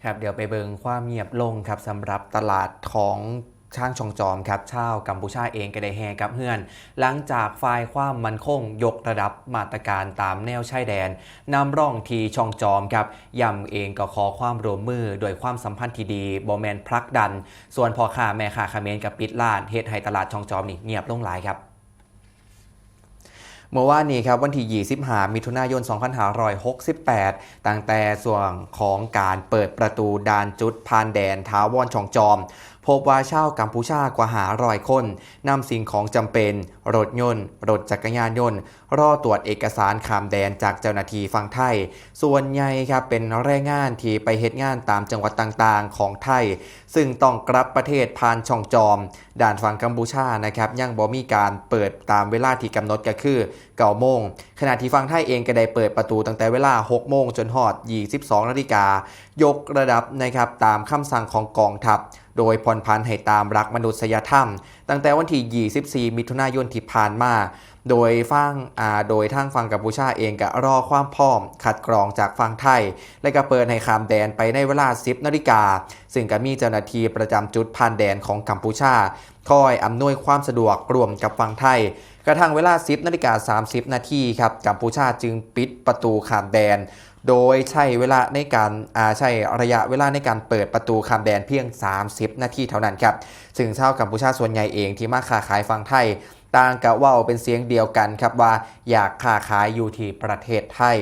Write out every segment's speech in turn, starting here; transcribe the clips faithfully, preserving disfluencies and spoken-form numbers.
ครับ เดี๋ยวไปเบิ่งความเงียบลงครับ สำหรับตลาดของทางช่องจอมครับ ชาวกัมพูชาเองก็ได้แห่กลับเฮือน หลังจากฝ่ายความมั่นคงยกระดับมาตรการตามแนวชายแดน นำร่องที่ช่องจอมครับ ย้ำเองก็ขอความร่วมมือด้วยความสัมพันธ์ที่ดี บ่แม่นผลักดัน ส่วนพ่อค้าแม่ค้าเขมรก็ปิดร้าน เฮ็ดให้ตลาดช่องจอมนี่เงียบลงหลายครับ เมื่อวานนี้ครับ วันที่ยี่สิบห้า มิถุนายน สองพันห้าร้อยหกสิบแปด ตั้งแต่ช่วงของการเปิดประตูด่านจุดผ่านแดนถาวรช่องจอม พบว่าชาวกัมพูชากว่าห้าร้อยคน นำสิ่งของจำเป็น รถยนต์ รถจักรยานยนต์ รอตรวจเอกสารข้ามแดนจากเจ้าหน้าที่ฝั่งไทย ส่วนใหญ่ครับ เป็นแรงงานที่ไปเฮ็ดงานตามจังหวัดต่างๆ ของไทย ซึ่งต้องกลับประเทศผ่านช่องจอม ด่านฝั่งกัมพูชานะครับ ยังบ่มีการเปิดตามเวลาที่กำหนดก็คือ เก้าโมง ขณะที่ฝั่งไทยเองก็ได้เปิดประตูตั้งแต่เวลา หกโมง จนฮอด ยี่สิบสองนาฬิกา ยกระดับนะครับ ตามคำสั่งของกองทัพ โดยผ่อนผันให้ตามหลักมนุษยธรรม ตั้งแต่วันที่ ยี่สิบสี่ มิถุนายนที่ผ่านมา โดยฝั่ง อ่า โดยทางฝั่งกัมพูชาเองก็รอความพร้อมคัดกรองจากฝั่งไทย และก็เปิดให้ข้ามแดนไปในเวลา สิบนาฬิกา ซึ่งก็มีเจ้าหน้าที่ประจำจุดผ่านแดนของกัมพูชา คอยอำนวยความสะดวกร่วมกับฝั่งไทย กระทั่งเวลา สิบนาฬิกา สามสิบนาทีครับ กัมพูชาจึงปิดประตูข้ามแดน โดยใช้เวลาในการ อ่า ใช้ระยะเวลาในการเปิดประตูข้ามแดนเพียง สามสิบนาทีเท่านั้นครับ ซึ่งชาวกัมพูชาส่วนใหญ่เองที่มาค้าขายฝั่งไทย ต่างก็เว้าเป็นเสียงเดียวกันครับว่าอยากค้าขายอยู่ที่ประเทศไทย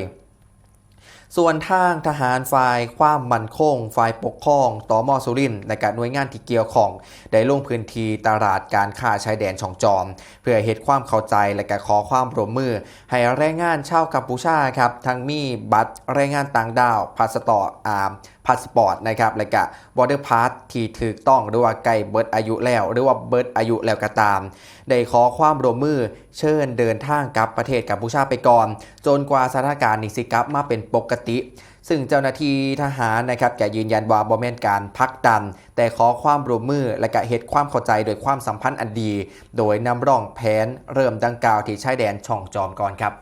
ส่วนทางทหารฝ่ายความมั่นคง ฝ่ายปกครอง ตม.สุรินทร์ และก็หน่วยงานที่เกี่ยวข้อง ได้ลงพื้นที่ตลาดการค้าชายแดนช่องจอม เพื่อเฮ็ดความเข้าใจและก็ขอความร่วมมือ ให้แรงงานชาวกัมพูชาครับ ทั้งมีบัตรแรงงานต่างด้าว พาสปอร์ต อ่า พาสปอร์ตนะครับ และก็ border pass ที่ถูกต้อง หรือว่าใกล้เบิดอายุแล้ว หรือว่าเบิดอายุแล้วก็ตาม ได้ขอความร่วมมือเชิญเดินทางกลับประเทศกัมพูชาไปก่อน จนกว่าสถานการณ์นี้สิกลับมาเป็นปกติ ซึ่งเจ้าหน้าที่ทหารนะครับก็ยืนยันว่าบ่แม่นการผลักดัน แต่ขอความร่วมมือและก็เฮ็ดความเข้าใจโดยความสัมพันธ์อันดี โดยนำร่องแผนเริ่มดังกล่าวที่ชายแดนช่องจอมก่อนครับ